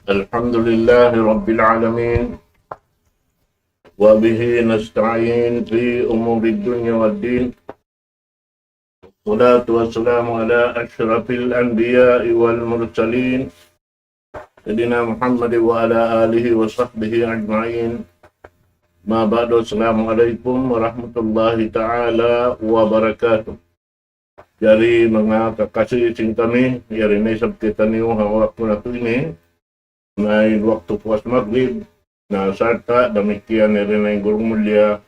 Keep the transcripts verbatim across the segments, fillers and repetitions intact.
الحمد لله رب العالمين، وبه نستعين في أمور الدنيا والدين. والصلاة والسلام على أشرف الأنبياء والمرسلين، سيدنا محمد وعلى آله وصحبه أجمعين. ما بعد، السلام عليكم ورحمة الله تعالى وبركاته. Jari manga kakasi sin kami, yari na isab kitaniyu ha waktu natu' ini, na in waktu puas magrib, na sarta' damikkiyan yari na in guru mulliya,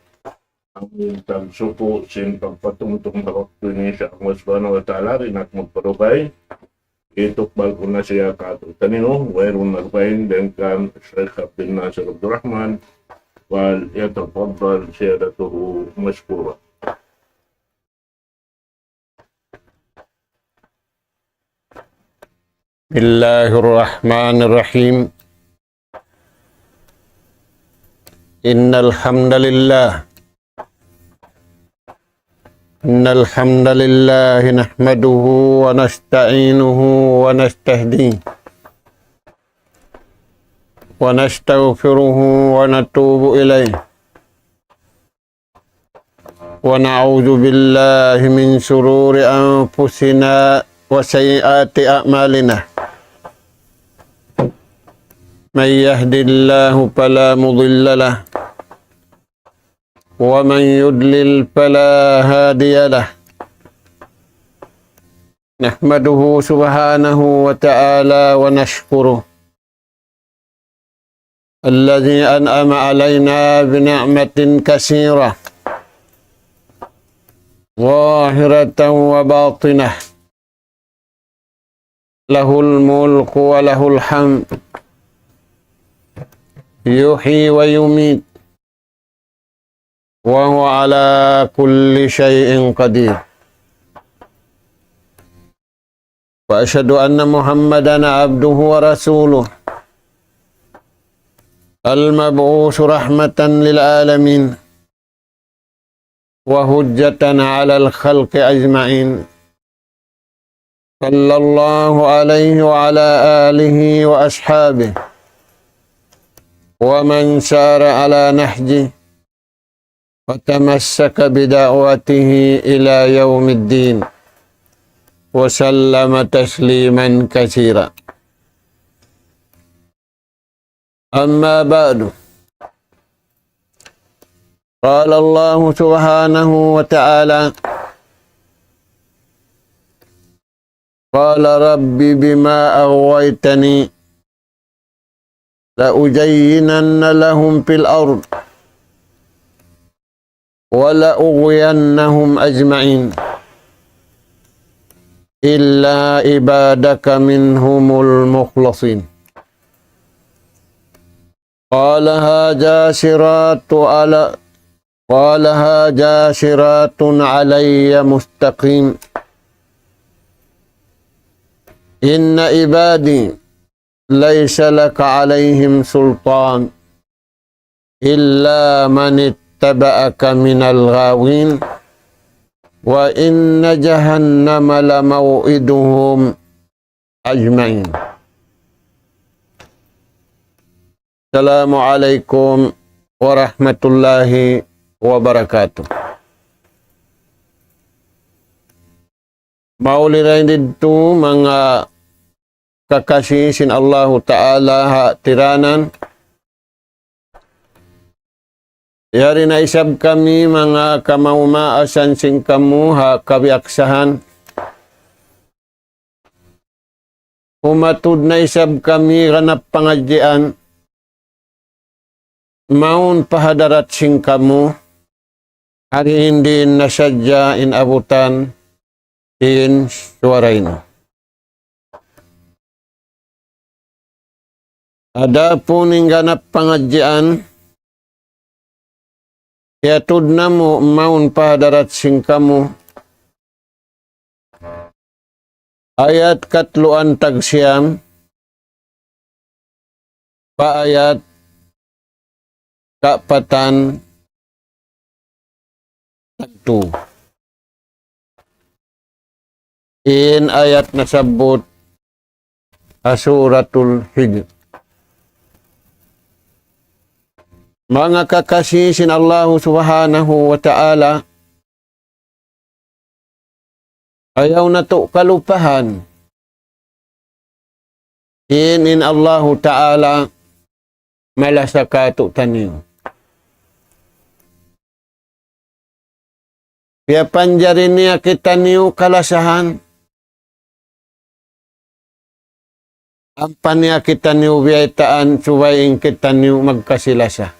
amu in tagsuku' sin pagpatumtum ha waktu ini, insya Allah subhanahu wa ta'ala, di' na aku magparubay. Itukbal ku na siya kātu'niyu, wayruun na dugaing, dayn kan Sheikh Abdul Nasir Abdul Rahman, وليتفضل سيادته مشكورا. بسم الله الرحمن الرحيم. إن الحمد لله، إن الحمد لله نحمده ونستعينه ونستهديه ونستغفره ونتوب إليه، ونعوذ بالله من شرور أنفسنا وسيئات أعمالنا. من يهد الله فلا مضل له، ومن يضلل فلا هادي له. نحمده سبحانه وتعالى ونشكره، الذي أنعم علينا بنعمة كثيرة ظاهرة وباطنة، له الملك وله الحمد، يحيي ويميت، وهو على كل شيء قدير. وأشهد أن محمدا عبده ورسوله، المبعوث رحمة للعالمين وحجة على الخلق أجمعين، صلى الله عليه وعلى آله وأصحابه ومن سار على نهجه وتمسك بدعوته إلى يوم الدين، وسلم تسليما كثيرا. أما بعد، قال الله سبحانه وتعالى: قال رب بما أغويتني لأزينن لهم في الأرض ولأغوينهم أجمعين إلا عبادك منهم المخلصين. قال هذا صراط على، قال هذا صراط علي مستقيم. إن عبادي ليس لك عليهم سلطان إلا من اتبعك من الغاوين وإن جهنم لموعدهم أجمعين. السلام عليكم ورحمة الله وبركاته. Mauli dayn didtu manga kakasi sin Allahu Ta'ala ha tiranan. Yari na isab kami manga kamaas-maasan sin kamu ha kabiyaksahan. Umatud na isab kami ganap pangadjian. Mawn pa hadarat sin kamu, hari in di' na sadja in abutan in suwara ini. Adapun in ganap pangadjian, hiyatud namu' mawn pa hadarat sin kamu, ayat katluan tagsiyam, pa ayat kaapatan tagtu. In ayat nasabbut ha Suratul Hijr. Manga kakasi sin Allahu Subhanahu wa Ta'ala, ayaw natu' kalupahan in, in Allahu Ta'ala malasa kātu'niyu. Piyapanjari niya kitaniyu kalasahan. Ampa niya kitaniyu biyaytaan subay in kitaniyu magkasi-lasa.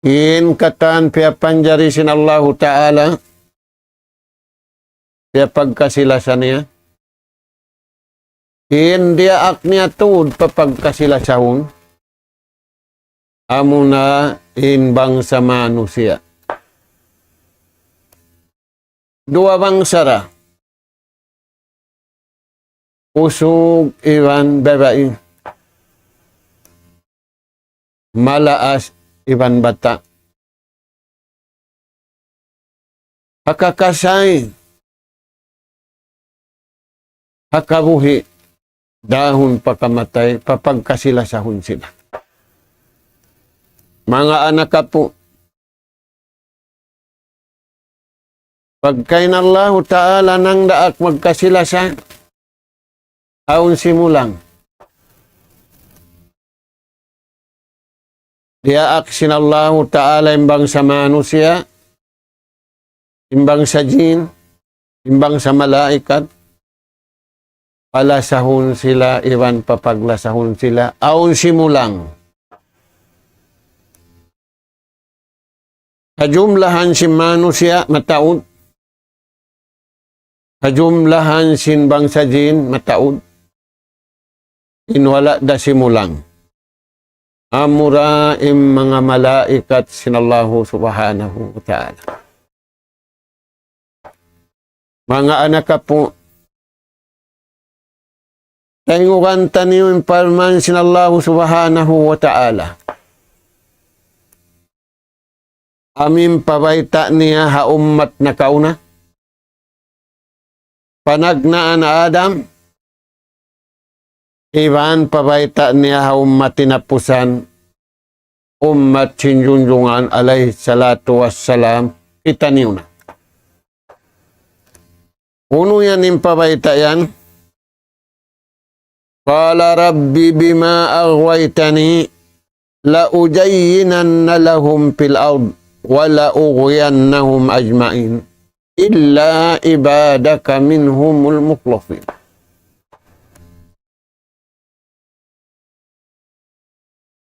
In katan piyapanjari sin Allahu Ta'ala, piyapagkasi-lasa niya. In diyaak niya tuud papagkasi-lasahun, amuna in bangsa manusiya'. Duwa bangsa ra. Usug iban babai. Malaas iban bata'. Ha kakasay, ha kabuhi', dahun pa kamatay, papagkasi-lasahun sila. Manga anak apu', pagkahi in Allahu Ta'ala nangdaak magkasi-lasa, awn simulang. Diyaak sin Allahu Ta'ala in bangsa manusiya', in bangsa jin, in bangsa malaikat, palasahun sila, iban papaglasahun sila, awn simulang. Kajumlahan sin manusiya' mataud. Kajumlahan sin bangsa jin mataud. In wala' da simulang. Amura in manga malaikat sin Allahu Subhanahu wa Ta'ala. Manga anak apu', tayngugan taniyu in parman sin Allahu Subhanahu wa Ta'ala. Amu in pabayta' niya ha ummat nakauna, panagnaan Adam, iban pabayta' niya ha ummat hinapusan, ummat sin Junjungan alayhi salatu wassalam, kitaniyu na. Unu yan in pabayta' yan? قال رب بما أغويتني لأزينن لهم في الأرض ولأغوينهم أجمعين إلا عبادك منهم المخلصين.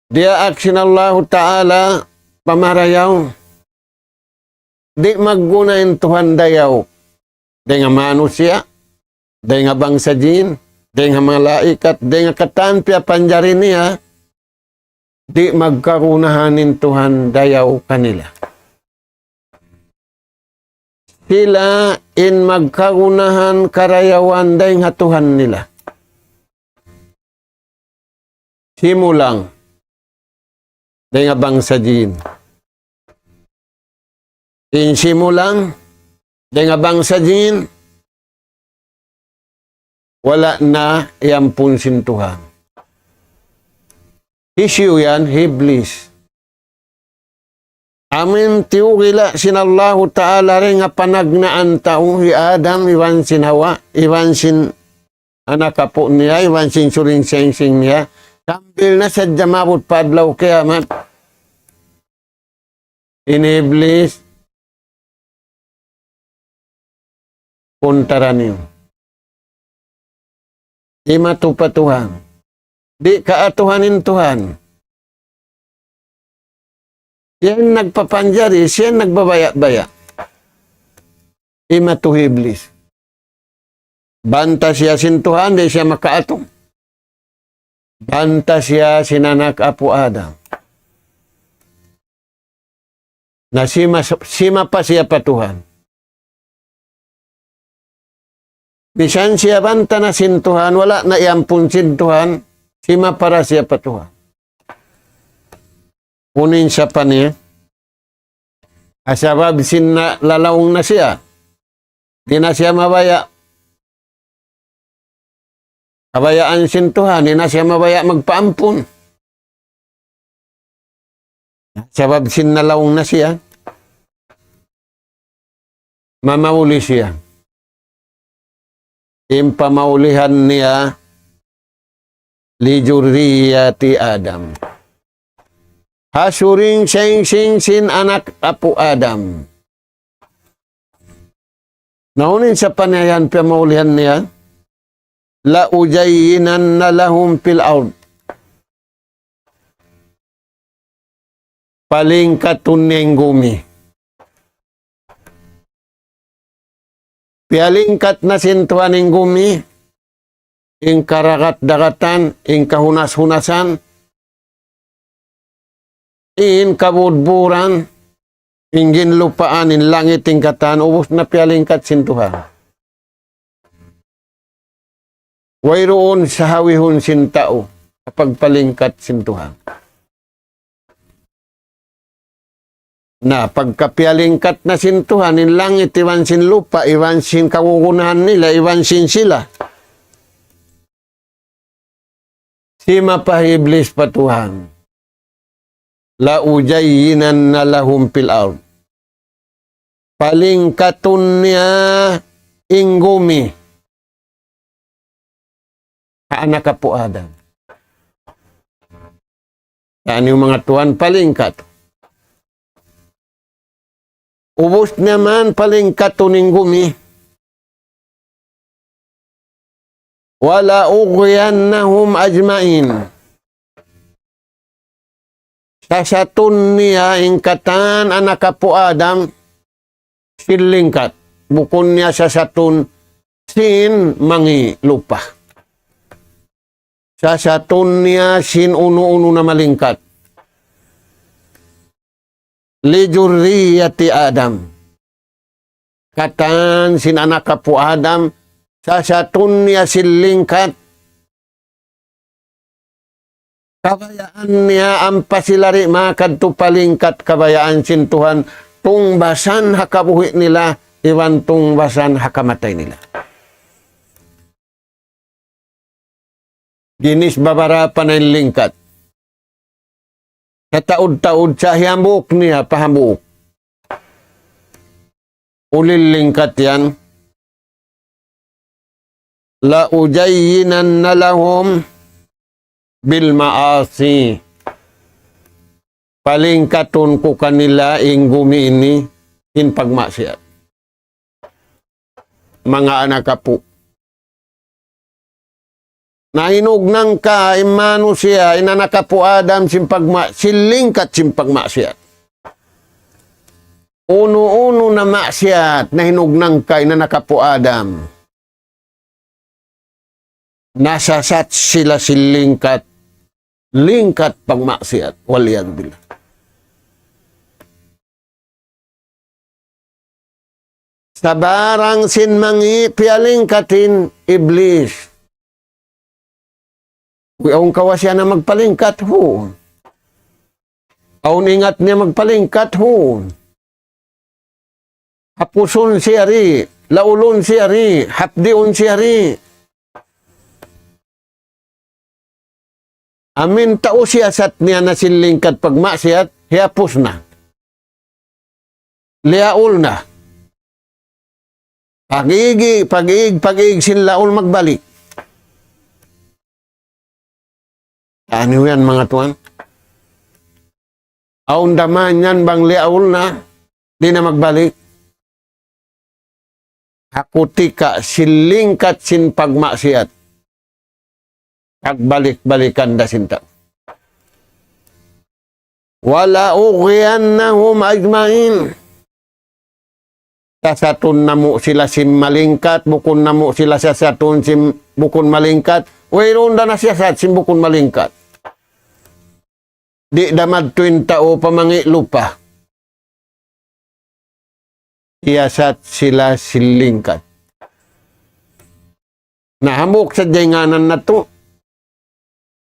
Diyaak sin Allahu Ta'ala pamarayaw. Di' magguna in Tuhan dayaw. Dayn ha manusiya', dayn ha bangsa jin, dayn ha malaikat, dayn ha katan piyapanjari niya, di' magkagunahan in Tuhan dayaw kanila. Sila in magkagunahan karayawan dayn ha Tuhan nila. Simulang dayn ha bangsa jin. In simulang dayn ha bangsa jin, wala' na iyampun sin Tuhan. Hisiyu yan? Hi Iblis. Amu in tiyugila' sin Allahu Ta'ala dayn ha panagnaan tau, hi Adam, iban sin Hawa, iban sin anak apu' niya, iban sin suling singsing niya. Sambil na sadja maabut pa adlaw kiyamat, in Iblis, kuntara niyu. Imatu pa Tuhan. Di' kaatuhan in Tuhan. Siya in nagpapanjari, siya in nagbabaya'-baya'. Imatu hi Iblis. Banta siya sin Tuhan, di' siya makaatu. Banta siya sin anak apu' Adam. Na sima, sima pa siya pa Tuhan. Misan siya banta na sin Tuhan, wala' na iyampun sin Tuhan, sima pa ra siya pa Tuhan. Unu in sapa niya? Sabab sin na lalaung na siya. Di' na siya mabaya' kabayaan sin Tuhan, di' na siya mabaya' magpaampun. Sabab sin nalaung na siya, mamauli siya. In pamaulihan niya, لذرية آدم. Ha suring singsing sin anak apu' Adam. Na unu in sapaniya yan pamaulihan niya, لأزينن لهم في الأرض. Palingkatun niya in gumi. Piyalingkat na sin Tuhan in gumi, in karagat-dagatan, in kahunas-hunasan, in kabudburan, in ginlupaan, in langit, in katan, ubus na piyalingkat sin Tuhan. Wayruun sahawihun sin tau ha pagpalingkat sin Tuhan. Na, pagka piyalingkat na sin Tuhan in langit, iban sin lupa', iban sin kagunahan nila, iban sin sila, simapah hi Iblis pa Tuhan. لأزينن لهم في الأرض. Palingkatun niya in gumi ha anak apu' Adam. Yan in manga tuwan palingkat. Ubus niya man palingkatun in gumi. ولأغوينهم أجمعين. Sasatun niya in katan anak apu' Adam sin lingkat. Bukun niya sasatun sin mangi' lupa'. Sasatun niya sin unu-unu na malingkat. لذرية آدم. Katan sin anak apu' Adam, sasatun niya sin lingkat. Kabayaan niya ampa sila di' makadtu pa lingkat kabayaan sin Tuhan, tungbasan ha kabuhi' nila, iban tungbasan ha kamatay nila. Ginis babarapa na in lingkat. Kataud-taud sa hiyambuuk niya, pahambuuk. Uli in lingkat yan. لأزينن لهم بالمعاصي. Palingkatun ku kanila in gumi ini in pagmaksiat. Manga anak apu'. Na hinugnang ka in manusiya', in anak apu' Adam sin pagma-, sin lingkat sin pagmaksiat. Unu-unu na maksiat na hinugnang ka in anak apu' Adam. Nasasat sila sin lingkat, lingkat pagmaksiat. والعياذ بالله. Sabarang sin mangi' piyalingkat in Iblis. Wi, awn kawasa niya magpalingkat, hu. Awn ingat niya magpalingkat, hu. Hapusun siya di', laulun siya di', hapdiun siya di'. Amin tau siyasat niya na sin lingkat pagmaksiat, hiyapus na. Liyaul na. Pag-igi, pag-ig, pag-ig sin laul magbalik. Anu yan, manga tuwan? Awn da man yan bang liyaul na, di' na magbalik. Ha kutika sin lingkat sin pagmaksiat. Pagbalik-balikan da sin tau. ولأغوينهم أجمعين. Sasatun namu' sila sin malingkat, bukun namu' sila sasatun sin bukun malingkat. Wayruun da nasiyasat sin bukun malingkat. Di' da madtu in tau pa mangi' lupa'. Siyasat sila sin lingkat. Na hambuuk sadja in ngānan natu'.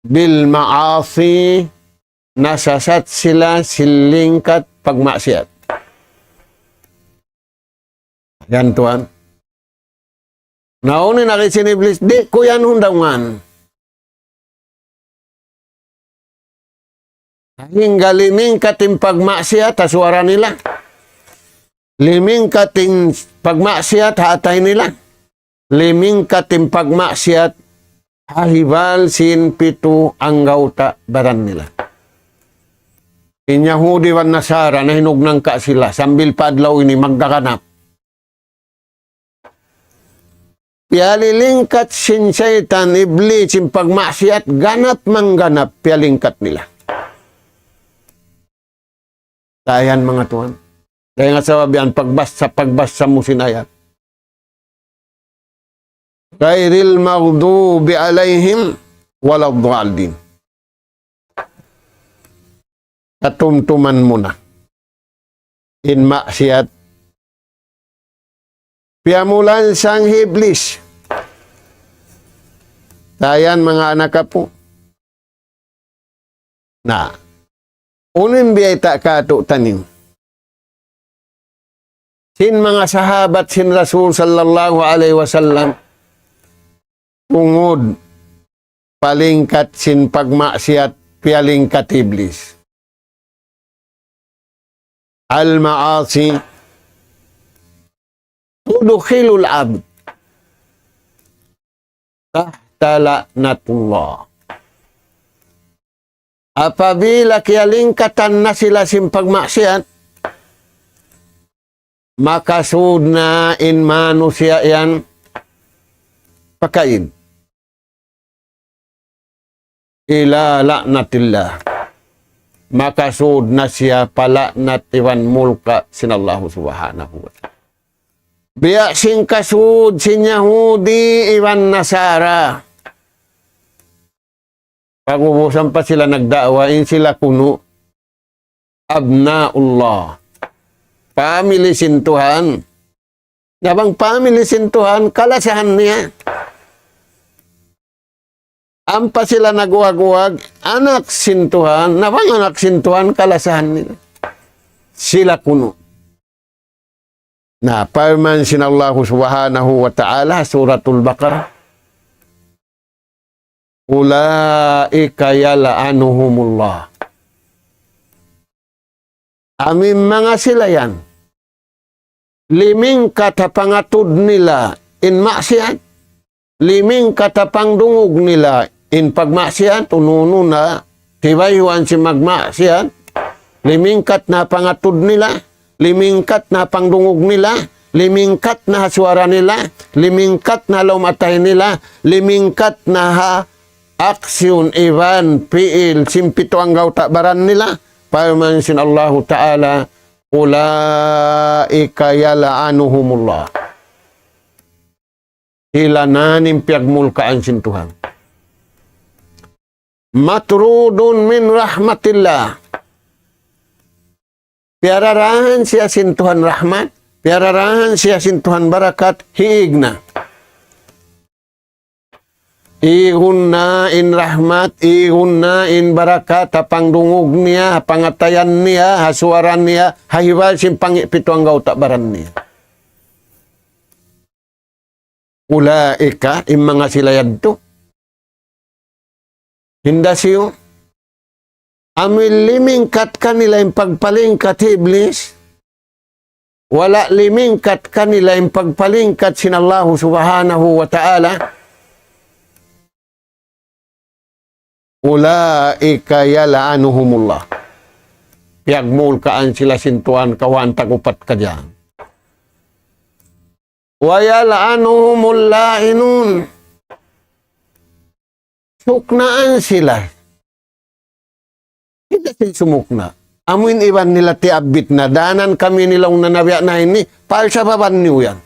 بالمعاصي, nasasat sila sin lingkat pagmaksiat. Yan tuwan. Na unu in agi sin Iblis, di' ku yan hundaungan. Hangga limingkat in pagmaksiyat ha suwara nila. Limingkat in pagmaksiyat ha atay nila. Limingkat in pagmaksiyat ha hibal sin pitu anggawta' baran nila. In Yahudi iban Nasara, nahinug nangka' sila, sambil pa adlaw ini maggaganap. Piyalilingkat sin saytan, Iblis, sin pagmaksiyat, ganap mangganap, piyalingkat nila. Dayan, manga tuwan. Dayan nga sabab yan, pagbasa, pagbasa mu sin ayat. غير المغضوب عليهم ولا الضالين. Katumtuman mu na. In maksiyat. Piyamulansang hi Iblis. Dayan, manga anak apu'. Na, unu in biyayta' kātu'niyu? Sin manga sahabat sin Rasul sallallahu alayhi wasallam, tungud palingkat sin pagmaksiyat, piyalingkat Iblis. المعاصي تدخل العبد تحت لعنة الله. Apabila kiyalingkatan na sila sin pagmaksiyat, makasud na in manusiya' yan pakain. إلى لعنة الله. Makasud na siya pa la'nat iban mulka' sin Allahu Subhanahu wa Ta'ala. Biya' sin kasud sin Yahudi iban Nasara. Pag'ubusan pa sila nagda'wa, in sila kunu' أبناء الله. Pamili sin Tuhan. Na bang pamili sin Tuhan, kalasahan niya. Ampa sila nag-uwag-uwag, anak sin Tuhan, na bang anak sin Tuhan, kalasahan nila. Sila kunu'. Na, parman sin Allahu Subhanahu wa Ta'ala, Suratul Baqarah, أولئك يلعنهم الله. Amu in manga sila yan. Limingkat ha pangatud nila in maksiyat. Limingkat ha pangdungug nila in pagmaksiyat, unu-unu na, tibayhuan sin magmaksiyat. Limingkat na ha pangatud nila, limingkat na ha pangdungug nila, limingkat na ha suwara nila, limingkat na ha lawm atay nila, limingkat na ha aksiyun iban pi'il sin pitu anggawta' baran nila, parman sin Allahu Ta'ala, أولئك يلعنهم الله. Sila na in piyagmulkaan sin Tuhan. مطرود من رحمة الله. Piyararahan siya sin Tuhan rahmat, piyararahan siya sin Tuhan barakat, hiig na. Igun na in rahmat, igun na in barakat, ha pangdungug niya, ha pangatayan niya, ha suwara niya, ha hibal sin pangi' pitu anggawta' baran niya. Ulaika, in manga sila yadtu. Hinda siyu, amu in limingkat kanila in pagpalingkat hi Iblis, wala' limingkat kanila in pagpalingkat sin Allahu Subhanahu wa Ta'ala. Ulaika yal'anuhumullah. Piyagmulkaan sila sin Tuhan kawhaan tag-upat kadjaan. Wa yal'anuhumul la'inun. Suknaan sila. Hinda sila sumukna'. Amu in iban nila tiyabbit na, danan kami nilaung na nabiya' na ini, palsababan niyu yan.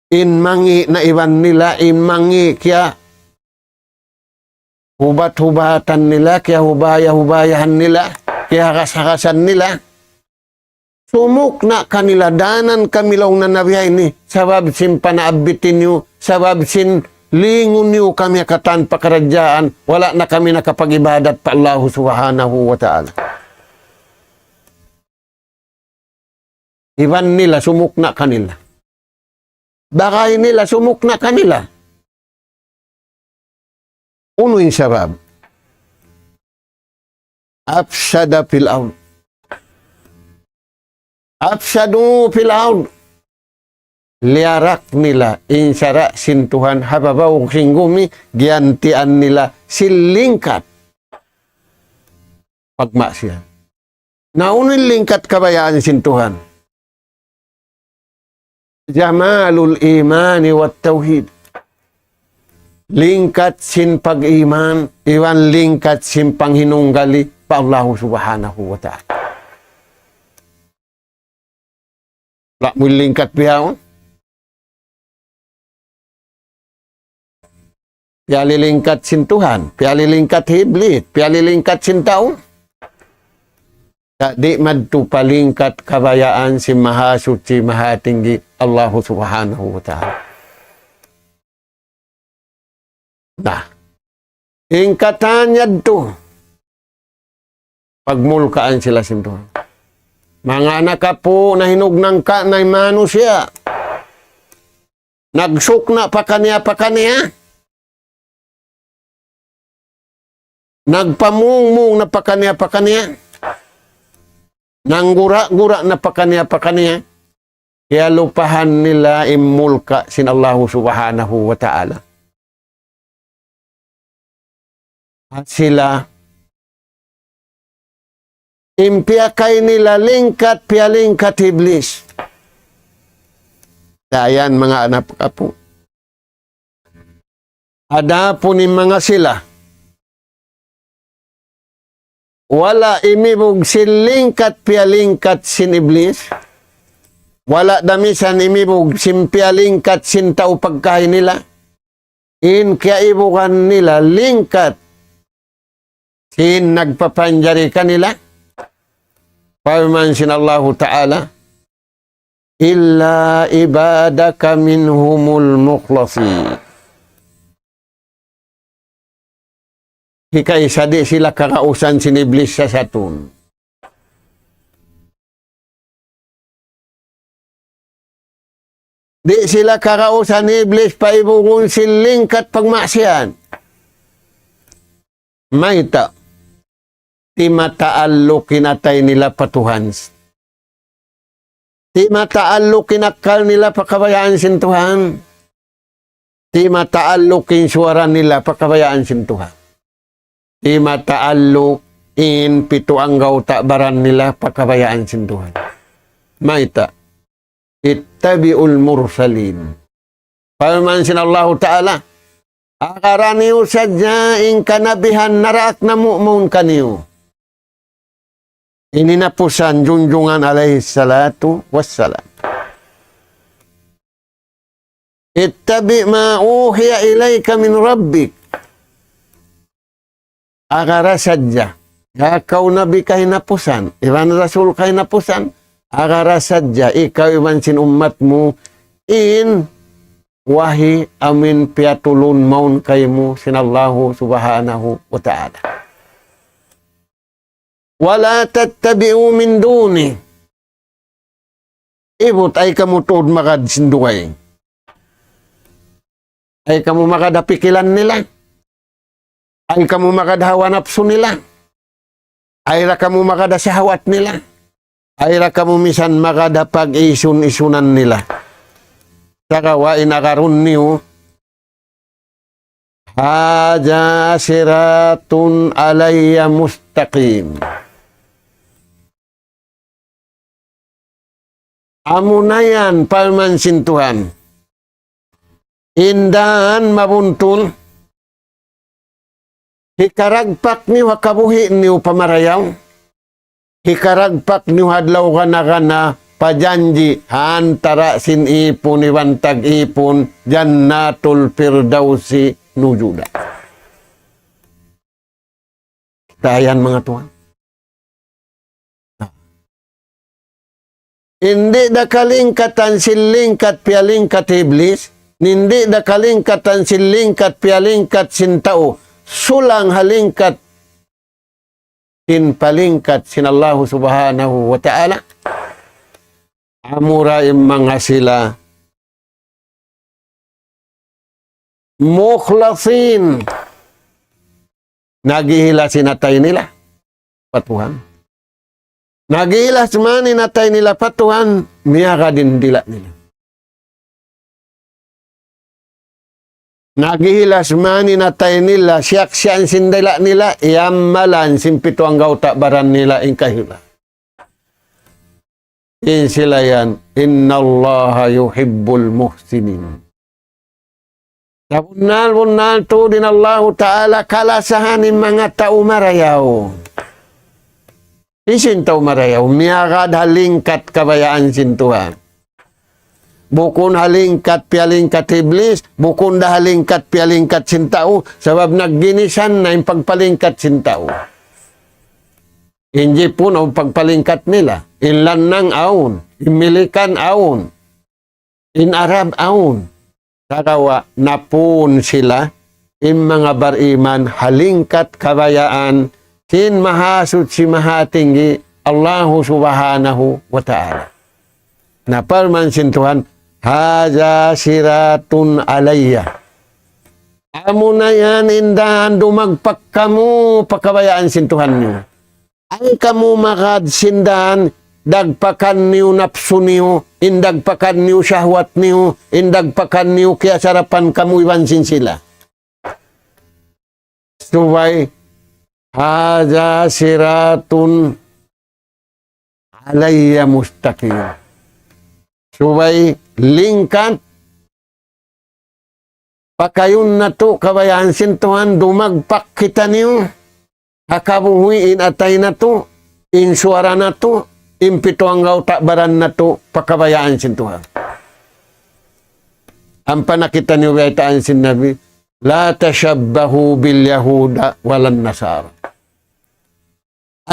In mangi' na iban nila, in mangi' kiyahubat-hubatan nila, kiyahubaya-hubayahan nila, kiyahagas-hagasan nila. Sumukna' kanila, danan kami laung na nabiya' ini, sabab sin panaabbit niyu, sabab sin lingun niyu kami ha katan pakaradjaan, wala' na kami nakapag-ibadat pa Allahu Subhanahu wa Ta'ala. Iban nila sumukna' kanila. Bagay nila sumukna' kanila. Unu in sabab? Afsada fil ard. Afsadu fil ard. Liyarak nila in sara' sin Tuhan ha babaw sin gumi, giyantian nila sin lingkat pagmaksiyat. Na unu in lingkat kabayaan sin Tuhan? Jamalul imani wat tawhid. Lingkat sin pag-iman, iban lingkat sin panghinunggali pa Allahu Subhanahu wa Ta'ala. Wala' mu lingkat bihaun. Piyalilingkat sin Tuhan, piyalilingkat hi Iblis, piyalilingkat sin tau. Sa' di' madtu pa lingkat kabayaan sin Mahasuchi, Mahatinggi, Allahu Subhanahu wa Ta'ala. Na, in katan yadtu, pagmulkaan sila sin Tuhan. Manga anak apu' nahinug nangka' na in manusiya'. Nagsukna' pakaniya-pakaniya. Nagpamungmung na pakaniya-pakaniya. Nanggura-gura na pakaniya-pakaniya. Kiyalupahan nila in mulka' sin Allahu Subhanahu wa Ta'ala. Sila, in piyakay nila lingkat, piyalingkat Iblis. Dayan manga anak apu'. Adapun in manga sila, wala' imibug sin lingkat piyalingkat sin Iblis, wala' da misan imibug sin piyalingkat sin tau pagkahi nila, in kiyaibugan nila lingkat sin nagpapanjari kanila. Parman sin Allahu Ta'ala, إلا عبادك منهم المخلصين. Hikaisa di' sila kagausan sin Iblis sasatun. Di' sila kagausan Iblis paibugun sin lingkat pagmaksiat. Mayta'? Di' mataalluk in atay nila pa Tuhan. Di' mataalluk in akkal nila pa kabayaan sin Tuhan. Di' mataalluk in suwara nila pa kabayaan sin Tuhan. Di' mataalluk in pitu anggawta' baran nila pa kabayaan sin Tuhan. Mayta'? اتبعوا المرسلين. Parman sin Allahu Ta'ala, agara niyu sadja in kanabihan naraak namu' mawn kaniyu. Ini hinapusan junjungan alayhi salatu wassalam. اتبع ما أوحي إليك من ربك. Agara sadja. Ya kaw Nabi kahinapusan, iban Rasul kahinapusan, agara sadja ikaw iban sin ummat mu in wahi amun piyatulun mawn kaymu sin Allahu Subhanahu wa Ta'ala. ولا تتبعوا من دونه. Ibut, ayaw kamu tuud magad sin dugaing. Ayaw kamu magad ha pikilan nila. Ayaw kamu magad ha hawa napsu nila. Ayaw da kamu magad ha sahawat nila. Ayaw da kamu misan magad ha pag-isun-isunan nila. Sagawa' in agarun niyu, هذا صراط علي مستقيم. Amuna yan, parman sin Tuhan, in dan mabuntul, hikaragpak niyu ha kabuhi' niyu pa marayaw, hikaragpak niyu ha adlaw gana-gana, pa janji' ha antara' sin ipun iban tag-ipun, Jannatul Firdausi nuzulan. Dayan manga tuwan. Di' da kalingkatan sin lingkat piyalingkat Iblis, di' da kalingkatan sin lingkat piyalingkat sin tau, sulang ha lingkat sin palingkat sin Allahu Subhanahu wa Ta'ala. Amura in manga sila مخلصين. Naghihilas in atay nila pa Tuhan. Naghihilas man in atay nila pa Tuhan, miyagad in dila' nila. Naghihilas man in atay nila, siyaksian sin dila' nila, iyamalan sin pitu anggawta' baran nila in kahilas. In sila yan, إِنَّ اللَّهَ يُحِبُّ الْمُحْسِنِينَ. Sabunnal-bunnal tuud in Allahu Ta'ala kalasahan in manga tau marayaw. Hisiyu in tau marayaw? Miyagad ha lingkat kabayaan sin Tuhan. Bukun ha lingkat piyalingkat Iblis, bukun da ha lingkat piyalingkat sin tau, sabab nagginisan na in pagpalingkat sin tau. In Jipun awn pagpalingkat nila, in Lannang awn, in Milikan awn, in Arab awn. Sagawa' napun sila, in manga bariman ha lingkat kabayaan sin Mahasuchi Mahatinggi, Allahu Subhanahu wa Ta'ala. Na parman sin Tuhan, هَذَا صِرَاطٌ عَلَيَّ. Amuna yan in dan dumagpak kamu pa kabayaan sin Tuhan niyu. Ay kamu magad sin dan dagpakan niyu napsu niyu, in dagpakan niyu shahwat niyu, in dagpakan niyu kiyasarapan kamu iban sin sila. Subay, هَذَا صِرَاطٌ عَلَيَّ مُسْتَقِيمٌ. Subay lingkat pakayun natu' kabayaan sin Tuhan, dumagpak kitaniyu ha kabuhi' in atay natu', in suwara natu', in pitu anggawta' baran natu', pa kabayaan sin Tuhan. Ampa na kitaniyu baytaan sin Nabi, لَا تَشَبَّهُوا بِالْيَهُودَ وَلَا النَّصَارَىٰ.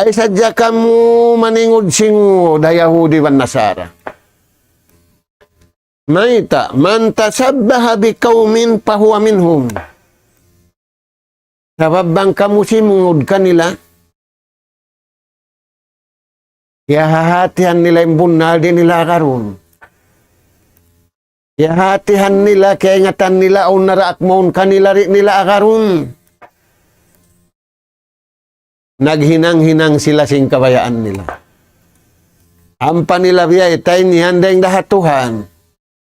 Ay sadja kamu maningud-singud ha Yahudi iban Nasara. Mayta', مَنْ تَشَبَّهَ بِقَوْمٍ فَهُوَ مِنْهُمْ. Sabab bang kamu simingud kanila, kiyahahatihan nila in bunnal, di' nila agarun. Kiyahatihan nila, kiyaingatan nila, awn naraak mawn kanila, di' nila agarun. Naghinang-hinang sila sin kabayaan nila. Ampa nila biyayta' in yan dayng da ha Tuhan.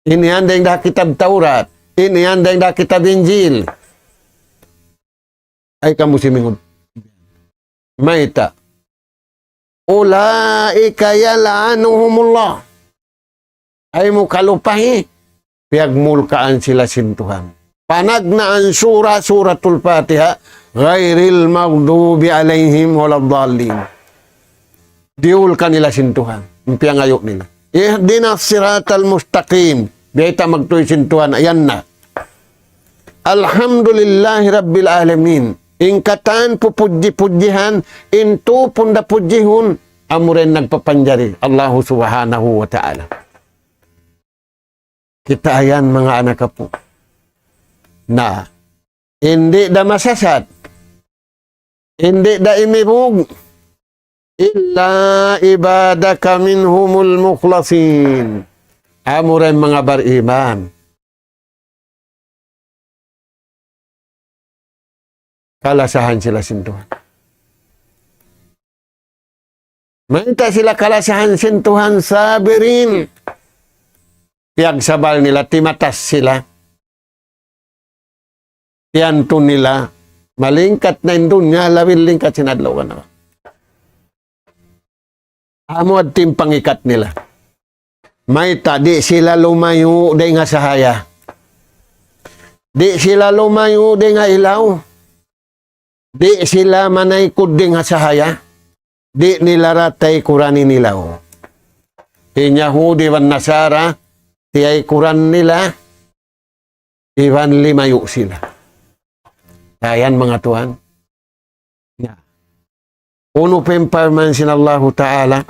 In yan dayng da ha kitab Taurat. In yan dayng da ha kitab Injil. Ay kamu simingud. Mayta'. أُولَٰئِكَ يَلْعَنُهُمُ اللَّهُ. Ay mu kalupahi, piyagmulkaan sila sin Tuhan. Panagnaan sura, Suratul Fatiha, غَيْرِ الْمَغْضُوبِ عَلَيْهِمْ وَلَا الضَّالِّينَ. Diyul kanila sin Tuhan, in piyangayu' nila. اهْدِنَا الصِّرَاطَ الْمُسْتَقِيمَ. Biyayta' magtuy sin Tuhan, yan na. الْحَمْدُ لِلَّهِ رَبِّ الْعَالَمِينَ. In katan pupudji-pudjihan, in tupun da pudjihun, amura in nagpapanjari, Allahu Subhanahu wa Ta'ala. Kita' yan, manga anak apu'. Na, in di' da masasat, in di' da imibug, إِلَّا عِبَادَكَ مِنْهُمُ الْمُخْلَصِينَ. Amura in manga bariman. Kalasahan sila sin Tuhan. Mayta' sila kalasahan sin Tuhan? صَابِرِينَ. Piyagsabal nila, timatas sila. Tiyantun nila, malingkat na in dunya, labi lingkat sin adlaw kan. Amu adtu in pangikat nila. Mayta', di' sila lumayu' dayn ha sahaya. Di' sila lumayu' dayn ha ilaw. Di' sila manaykud dayn ha sahaya. Di' nila da taykuran in ilaw. In Yahudi iban Nasara, tiyaykuran nila, iban limayu' sila. Ayan, manga tuwan. Na. Unu pa in parman sin Allahu Ta'ala?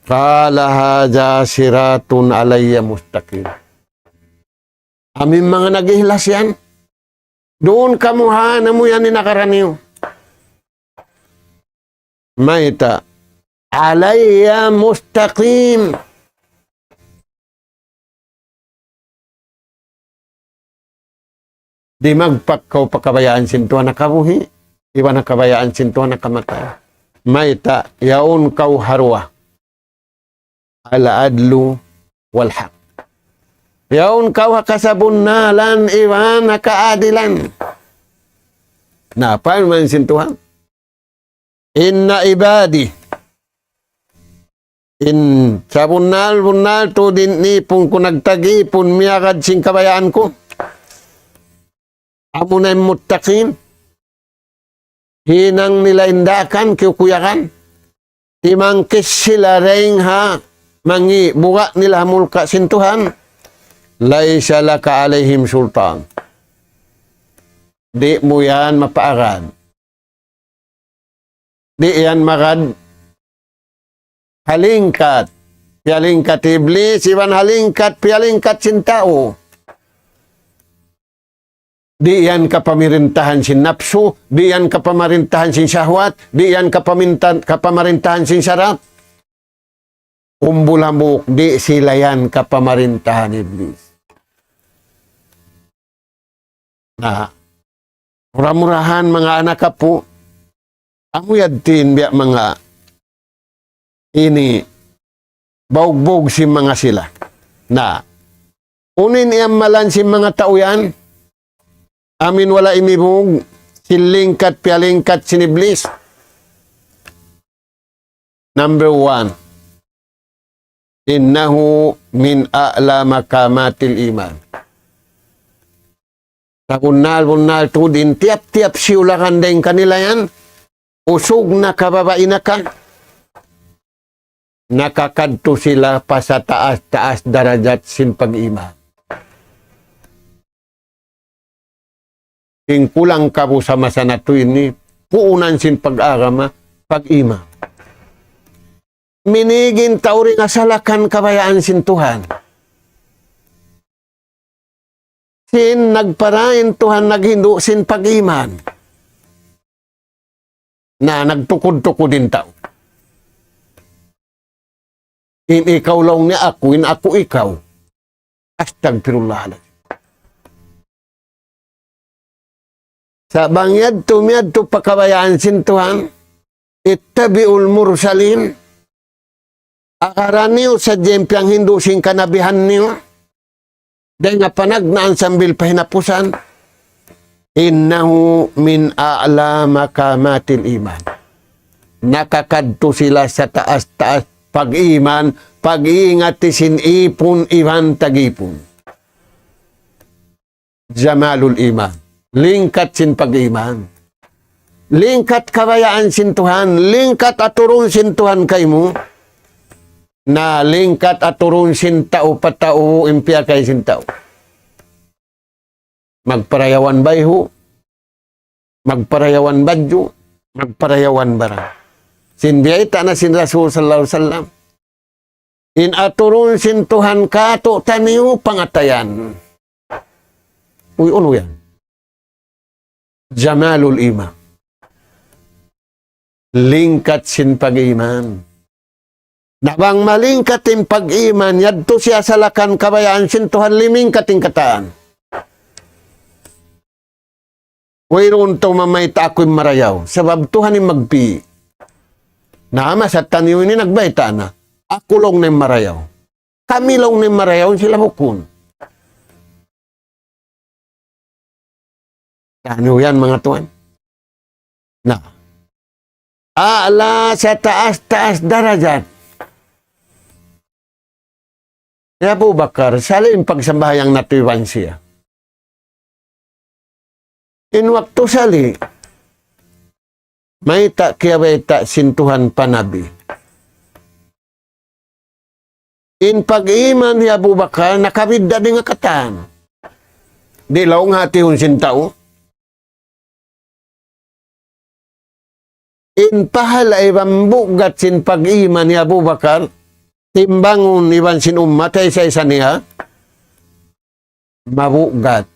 قَالَ هَٰذَا صِرَاطٌ عَلَيَّ مُسْتَقِيمٌ. Amu in manga nag-ihlas yan. Duun kamu ha namu yan in agara niyu. Mayta'? عَلَيَّ مُسْتَقِيمٌ. Di' magpakaw pa kabayaan sin Tuhan ha kabuhi'. Iban ha kabayaan sin Tuhan nakamatay. Mayta', yaun kaw ha duwa. Al-adlu wal-haq. Yaun kaw ha kasabunnalan iban ha kaadilan. Na, parman sin Tuhan. Inna ibadi. In sabunnal-bunnal tuud in īpun ku nagtag-īpun miyagad sin kabayaan ku. Amuna in muttaqin. Hinang nila in daakan, kiyukuyagan. Timangkis sila dayn ha mangi', buga' nila ha mulka' sin Tuhan. Laysa laka alayhim sultan. Di' mu yan mapaagad. Di' yan magad ha lingkat. Piyalingkat Iblis, iban ha lingkat, piyalingkat sin tau. Di' yan kapamirintahan sin napsu, di' yan kapamarintahan sin shahwat, di' yan kapamintan-, kapamarintahan sin sarat. Umbul hambuuk, di' sila yan kapamarintahan Iblis. Na, mura-murahan manga anak apu', amu yadtu in biya' manga ini baug-baug sin manga sila. Na, unu in iyamalan sin manga tau yan, amu in wala' imibug, sin lingkat piyalingkat sin Iblis. Number one, innahu min a'la makamatil iman. Sabunnal-bunnal tuud in tiyap-tiyap siyulakan dayn kanila yan, usug na ka, babai na ka, nakakadtu sila pa sataas-taas darajat sin pag-iman. In kulang kabusa masa natu' ini, puunan sin pag-agama, pag-iman. Minīg in tau dayn ha salakan kabayaan sin Tuhan. Sin nagpara in Tuhan naghindu' sin pag-iman. Na, nagtukud-tukud in tau. In ikaw laung niya aku, in aku ikaw. Astagfirullahaladzim. Sa' bang yadtu miyadtu pa kabayaan sin Tuhan, ittabi'ul mursalin, agaran niyu sadja in piyanghindu' sin kanabihan niyu, dayn ha panagnaan sambil pa hinapusan, innahu min a'la makamatil iman. Nakakadtu sila sataas-taas pag-iman, pag-iingat sin īpun iban tag-īpun. Jamalul iman. Lingkat sin pag-iman. Lingkat kabayaan sin Tuhan. Lingkat aturun sin Tuhan kaymu. Na lingkat aturun sin tau pa tau in piyakay sin tau. Magparayawan bayhu', magparayawan badju', magparayawan barang. Sin biyayta' na sin Rasul sallallahu alayhi wasallam. In aturun sin Tuhan kātu'niyu pangatayan. Uy, unu yan? Jamalul iman. Lingkat sin pag-iman. Na bang malingkat in pag-iman, yadtu siya salakan kabayaan sin Tuhan, limingkat in katan. Wayruun tau mamayta' aku in marayaw. Sabab Tuhan in magpī'. Na masa taniyu ini nagbayta' na. Aku laung na in marayaw. Kami laung na in marayaw, sila bukun. Taniyu yan, manga tuwan. Na. A'la, sataas-taas darajat. Hi Abu Bakar, sali' in pagsambahayang natu' iban siya. In waktu sali', mayta' kiyabayta' sin Tuhan pa Nabi. In pag-iman hi Abu Bakar, nakabidda' dayn ha katan. Di' laung hatihun sin tau. In pahala iban bugat sin pag-iman hi Abu Bakar, timbangun iban sin ummat ha isa-isa niya, mabugat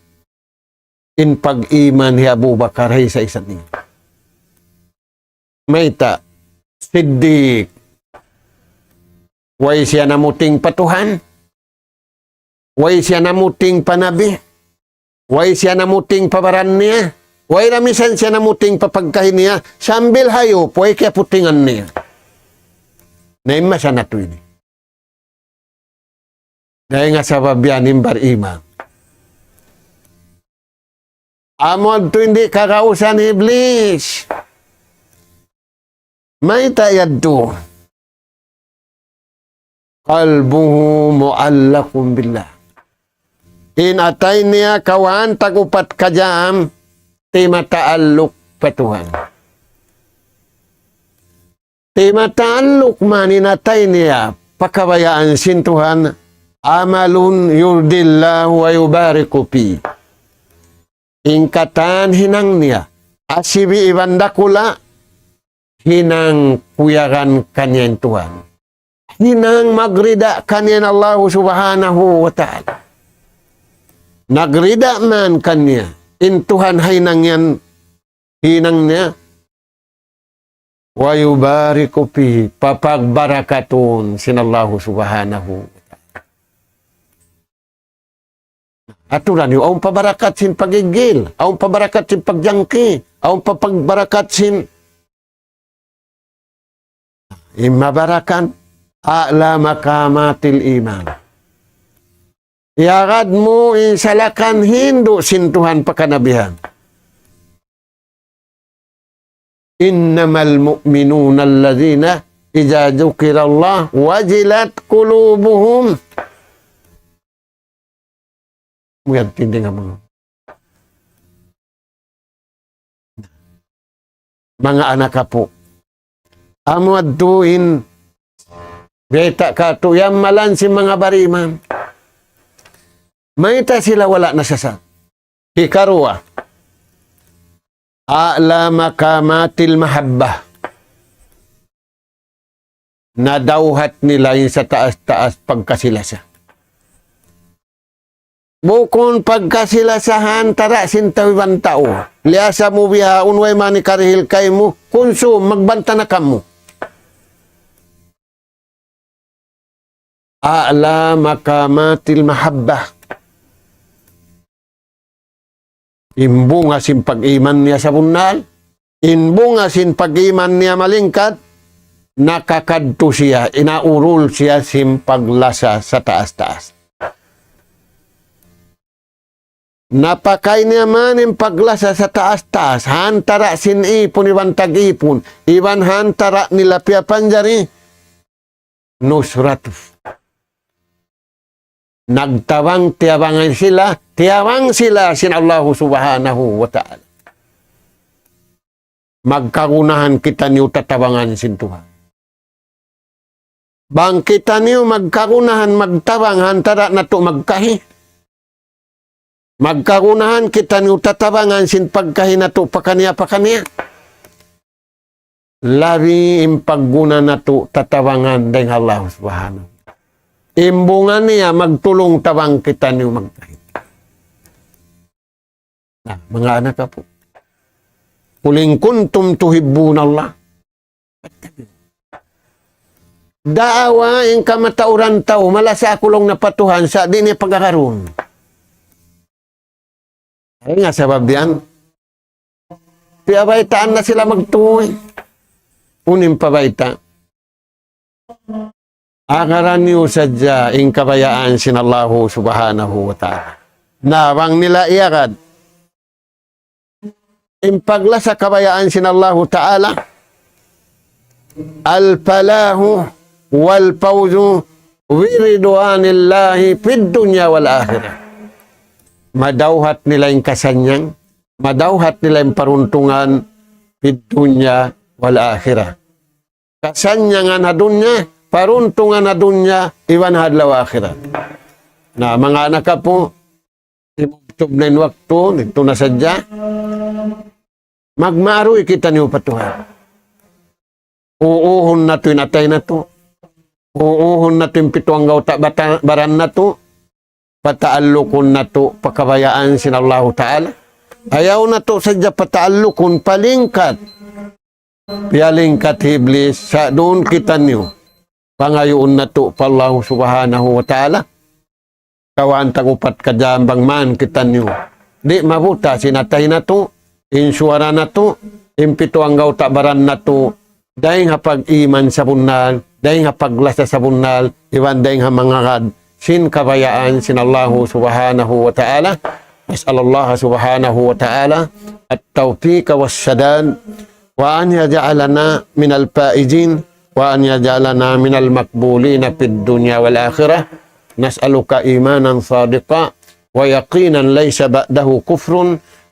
in pag-iman hi Abu Bakar ha isa-isa niya. Mayta', Siddiq, way siya namuting pa Tuhan, way siya namuting pa Nabi, way siya namuting pa baran niya. Way da misan siya namuting pa pagkahi niya, sambil hayup, way kiyaputingan niya. Na in masa natu' ini. Dayn ha sabab yan in bariman. Amu yadtu in di' kagausan hi Iblis. Mayta' yadtu? قلبه معلق بالله. In atay niya kawhaan tag-upat ka jam, timata'alluq pa Tuhan. Timata'alluq man in atay niya pa kabayaan sin Tuhan, عمل يرضي الله ويبارك فيه. In katan hinang niya, asibi' iban dakula', hinang kuyagan kaniya in Tuhan. Hinang magrida kaniya in Allah subhanahu wa ta'ala. Nagrida man kaniya in Tuhan ha hinang yan, hinang niya, ويبارك فيه, papagbarakatun sin Allah subhanahu wa ta'ala. Aturan niyu, awn pa barakat sin pagigil, awn pa barakat sin pagjangki, awn pa pagbarakat sin in mabarakat, أعلى مقامات الإيمان. Iyagad mu in salakan hindu' sin Tuhan pa kanabihan. إنما المؤمنون الذين إذا ذكر الله وجلت قلوبهم. Muyad tinding amu. Manga anak apu'. Amu yadtu in bayta' katu' yammalan sin manga bariman. Mayta' sila wala' nasasat? Hikaruwa, أعلى مقامات المحبة. Nadawhat nila in sataas-taas pagkasi-lasa. Bukun pagkasi-lasa ha antara' sin tau iban tau. Liyasa mu bihaun way mani karihil kaymu, kunsum magbanta na kamu. أعلى مقامات المحبة. In bunga sin pag-iman niya sabunnal, in bunga sin pag-iman niya malingkat, nakakadtu siya, inaurul siya sin paglasa sataas-taas. Napakay niya man in paglasa sataas-taas, ha antara' sin ipun iban tag-ipun, iban ha antara' nila piyapanjari, نصرته. Nagtabang, tiyabangan sila, tiyabang sila sin Allahu subhanahu wa ta'ala. Magkagunahan kitaniyu tatabangan sin Tuhan. Bang kitaniyu magkagunahan magtabang ha antara' natu' magkahi. Magkagunahan kitaniyu tatabangan sin pagkahi natu' pakaniya-pakaniya. Labi in pagguna natu' tatabangan dayn ha Allah subhanahu. In bunga niya magtulung tabang kitaniyu magkahi. Na, manga anak apu'. قل إن كنتم تحبون الله. Daawa in kamatauran tau, malasa aku laung niya pa Tuhan, sa' di' niya pag-agarun. Ay nga sabab yan. Piyabaytaan na sila magtuy. Unu in pabayta'. Agaran niyu sadja in kabayaan sin Allahu subhanahu wa ta'ala. Na bang nila iyagad in paglasa kabayaan sin Allahu ta'ala, الفلاح والفوز برضوان الله في الدنيا والآخرة. Madawhat nila in kasannyangan, madawhat nila in paruntungan, في الدنيا والآخرة. Kasannyangan ha dunya, paruntungan ha dunya, iban ha adlaw akhirat. Na, manga anak apu', imugtub na in waktu, didtu na sadja. Magmaruy kitaniyu pa Tuhan. Uuhun natu' in atay natu'. Uuhun natu' in pitu anggawta' bata-, baran natu'. Pataallukun natu' pa kabayaan sin Allahu ta'ala. Ayaw natu' sadja pataallukun, palingkat. Piyalingkat hi Iblis, sa' duun kitaniyu. Pangayuun natu' pa Allahu subhanahu wa ta'ala. Kawhaan tag-upat ka jam bang man kitaniyu di' mabuta' sin atay natu', in suwara natu', in pitu anggawta' baran natu', dayng ha pag-iman sabunnal, dayng ha paglasa sabunnal, iban dayng ha mangagad sin kabayaan sin Allahu Subhanahu wa Ta'ala. نسأل الله سبحانه وتعالى التوفيق والسداد، وأن يجعلنا من الفائزين، وأن يجعلنا من المقبولين في الدنيا والآخرة. نسألك إيمانا صادقا ويقينا ليس بعده كفر،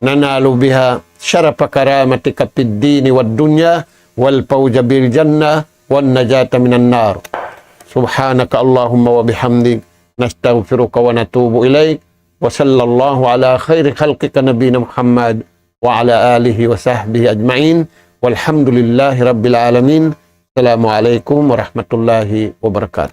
ننال بها شرف كرامتك في الدين والدنيا، والفوز بالجنة، والنجاة من النار. سبحانك اللهم وبحمدك، نستغفرك ونتوب إليك. وصلى الله على خير خلقك نبينا محمد وعلى آله وصحبه أجمعين. والحمد لله رب العالمين. السلام عليكم ورحمة الله وبركاته.